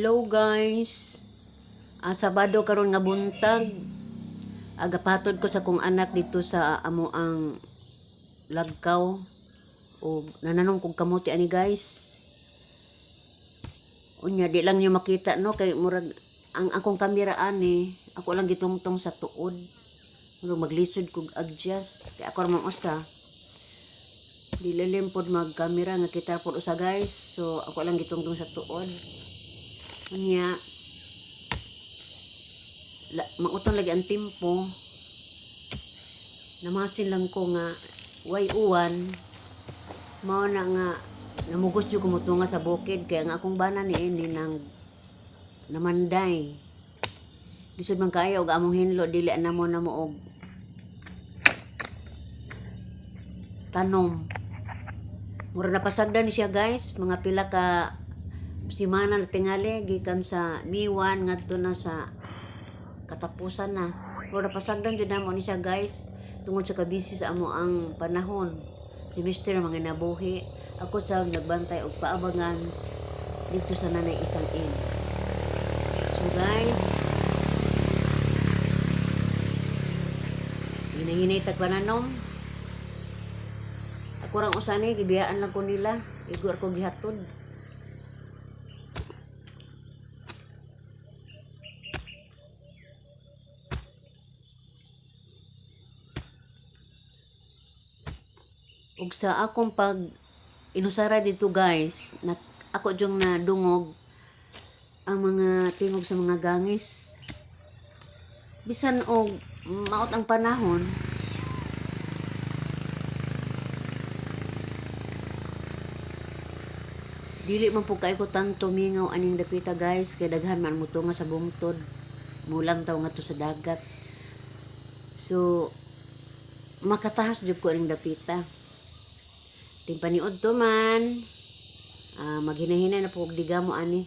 Hello guys. Sabado karon nga buntag. Agapatod ko sa kong anak dito sa amo ang lagkaw. O nananong kog kamote ani, guys. Unya di lang niyo makita, no, kay murag ang akong kamera ani ako lang gitungtong sa tuod. Murag maglisod kog adjust kay ako ra man usa. Dili pod mag kamera nga kita pod usa, guys. So ako lang gitungtong sa tuod. Unya la, mautong lagi ang timpo. Namasin lang ko nga way uwan, mao na nga namugos jud ko motunga sa bukid kaya nga akong bana ni ini nang namanday. Lisod man kaayo og among hinlo, dili na mo na mo og tanom. Mura napasagdan ni siya, guys, mga pila ka simana na tingali gikan sa Miwan ngadto na sa katapusan na. Mura napasagdan jud namo ni siya, guys, tungod sa kabisi sa amo ang panahon. Si Mr. mga nabuhi, ako sa nagbantay og paabangan dito sa Nanay Isang Inn. So guys, hinahinay tag pananom. Ako rang usani, gibiyaan lang ko nila. Igo ko gihatod. Ug sa akong pag inusara dito, guys, na ako dyong nadungog ang mga tingog sa mga gangis. Bisan og maot ang panahon, dili man po kay ko tanto mingaw aning dapita, guys, kay daghan man mo tunga sa bungtod. Mulantaw nga to sa dagat. So makatahas jud ko aning dapita. Timpaniod to man. Maghinahinay na po og digamo ani.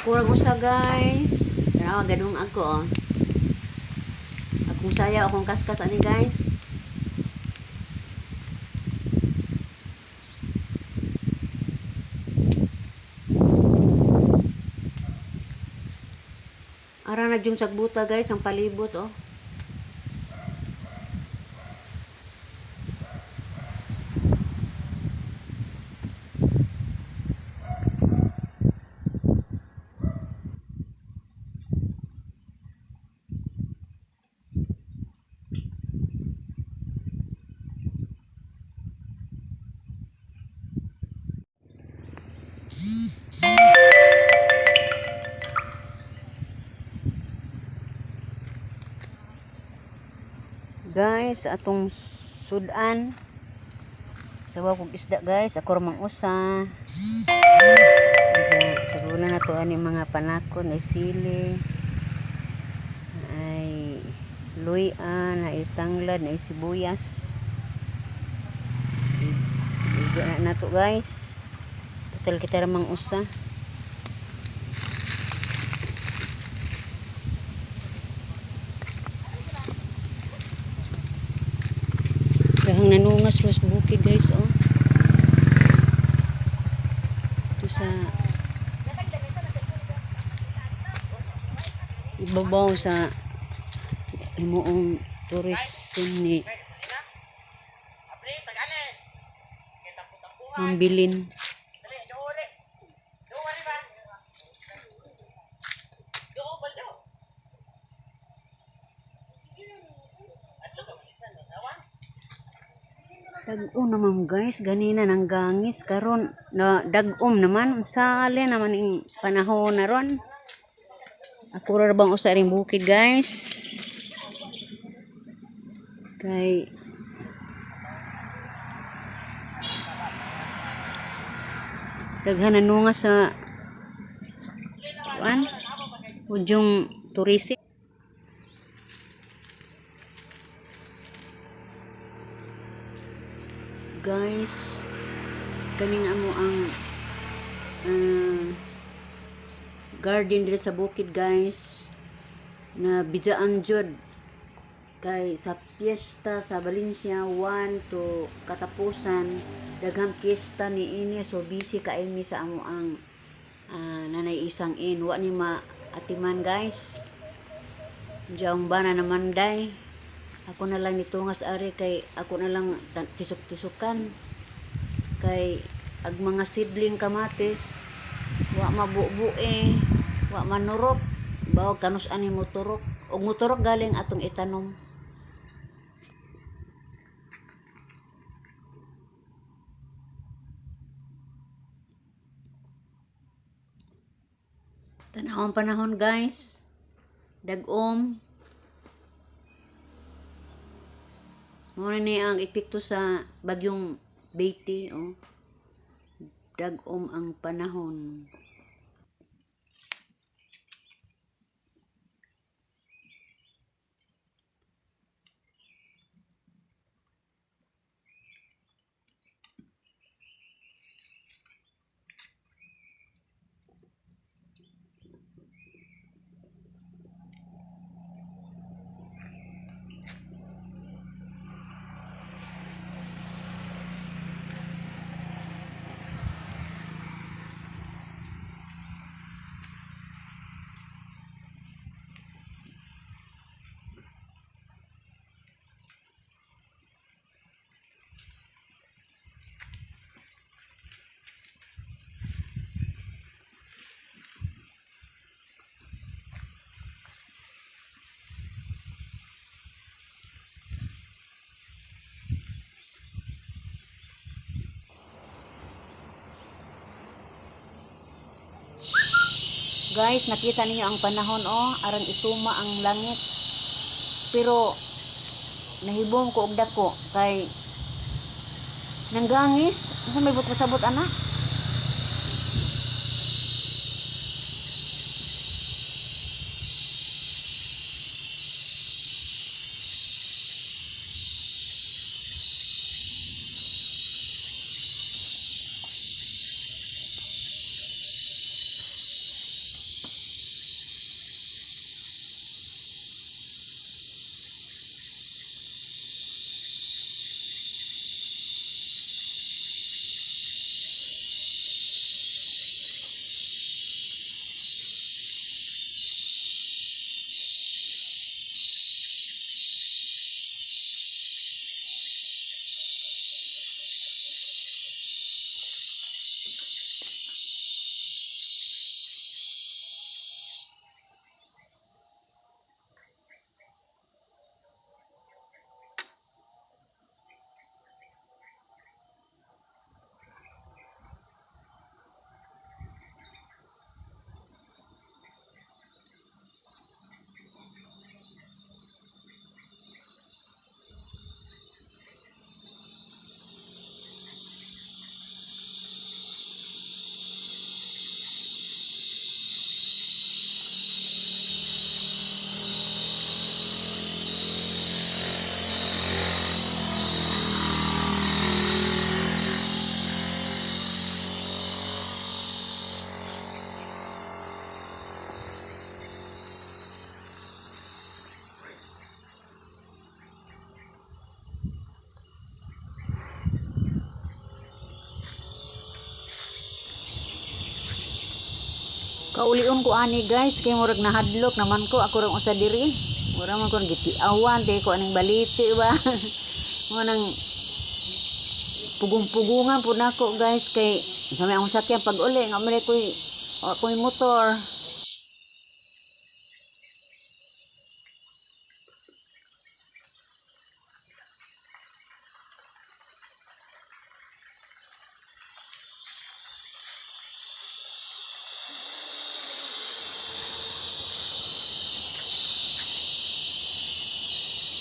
Ako lang usa, guys. Tanawa gadung ako, oh. Akong saya, akong kaskas ani, guys. Ara na jung sagbuta, guys, ang palibot, oh. Guys, atong sudan. Sabaw kog isda, guys, ako ra mang usa. Sabunan na to ani mga panakon, ay sili, ay luyan, ay tanglad, ay sibuyas. Igo na nato, guys. Total kita ra mang usa. Gahang nanungas ros bukid, guys, oh. Ito sa ibabaw sa himuong tourism ni Mambilin. Pag Bag-o naman, guys, ganina nang gangis karon na dag-om naman. Unsale naman ing panahon na ron. Ako ra bang usa ring bukid, guys? Kay daghan na nunga sa kuan udyong tourism. Guys, kaning amo ang garden diri sa bukid, guys, na bidjaan jud kay sa piyesta sa Valencia 1 to katapusan, daghang piyesta ni ini, so busy kaayo mi sa amo ang nanay isang in wa ni maatiman, guys. Diyan ba na naman day. Ako na lang nitungas ari kay ako na lang tisok-tisukan. Kay ag mga sidling kamatis wa mabubu eh, wa manurok. Bawo kanus ani moturok. Og moturok galing atong itanom. Tanawang panahon, guys. Dag-om. Mao ni ang epekto sa bagyong Betty, oh. Dag-om ang panahon. Guys, nakita ninyo ang panahon, oh, aron ituma ang langit. Pero nahibong ko og dako kay nanggangis, unsa may buot pasabot ana? Kaulion ko ani, guys, kay murag nahadlok naman ko ako rang usa diri. Mura man ko gitiawan kay ko aning baliti ba. Mo nang pugong-pugungan pud nako, guys, kay sa may akong sakyan pag uli nga man koy ako'y motor.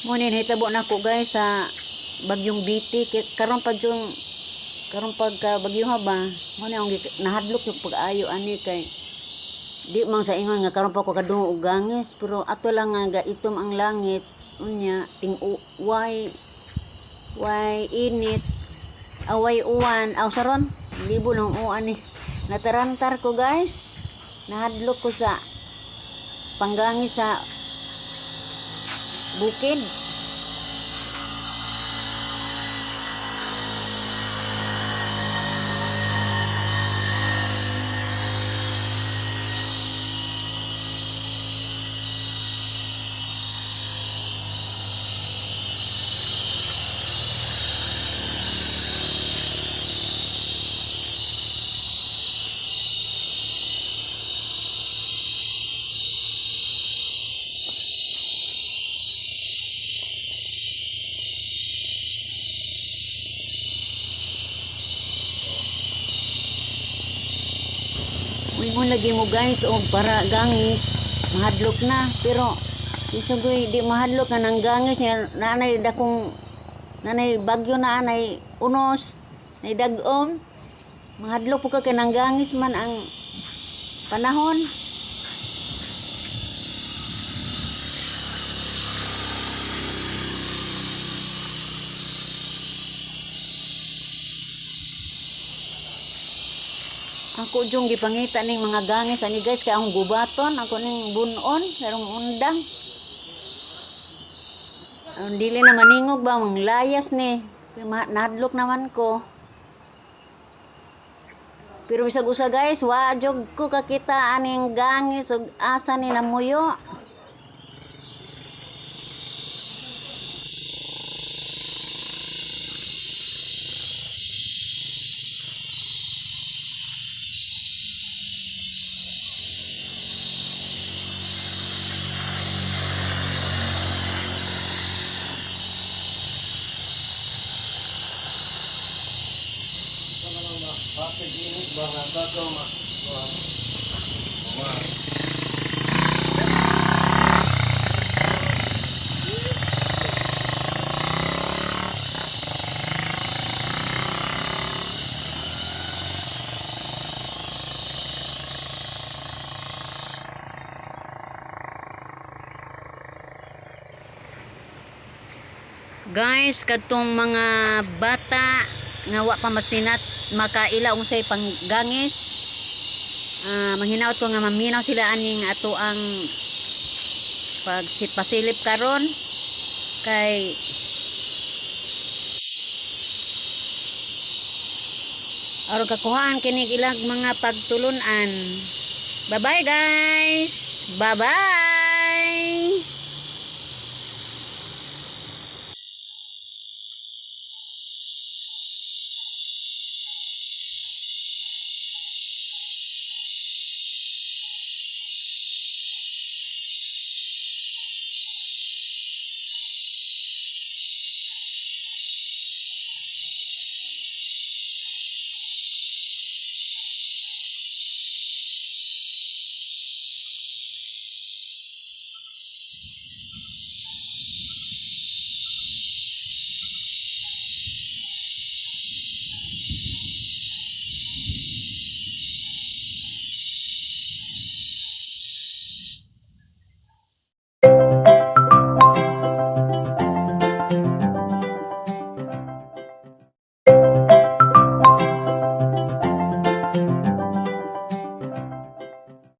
Mo ni nahitabo nako, guys, sa bagyong Biti. Kay karon pa jung karon pagka bagyo ha ba, mo ni akong nahadlok yung pag-ayo ani kay di man sa ingon nga karon pa ko kadungog og gangis, pero ato lang nga gaitom ang langit, unya ting way way init, away uwan aw saron libo ng uwan ni natarantar ko, guys. Nahadlok ko sa panggangis sa bukid. Muingon lagi mo, guys, og para gangis, mahadlok na, pero isugoy di mahadlok nga nang gangis niya nanay dakong nanay bagyo na anay unos nay dag-om, mahadlok po ka kay nang gangis man ang panahon. Ako jung gipangita ning mga gangis ani, guys, kay akong gubaton, ako ning bunon karong undang. Ang dili na maningog ba, manglayas ni. Nahadlok naman ko. Pero bisag usa, guys, wa jog ko kakita aning gangis ug asa ni namuyo. Guys, kadtong mga bata nga wa pa masinat makaila unsay panggangis. Ah, manghinaot ko nga maminaw sila aning ato ang pagpasilip karon kay aron kakuhaan kini ilang mga pagtulunan. Bye-bye, guys. Bye-bye.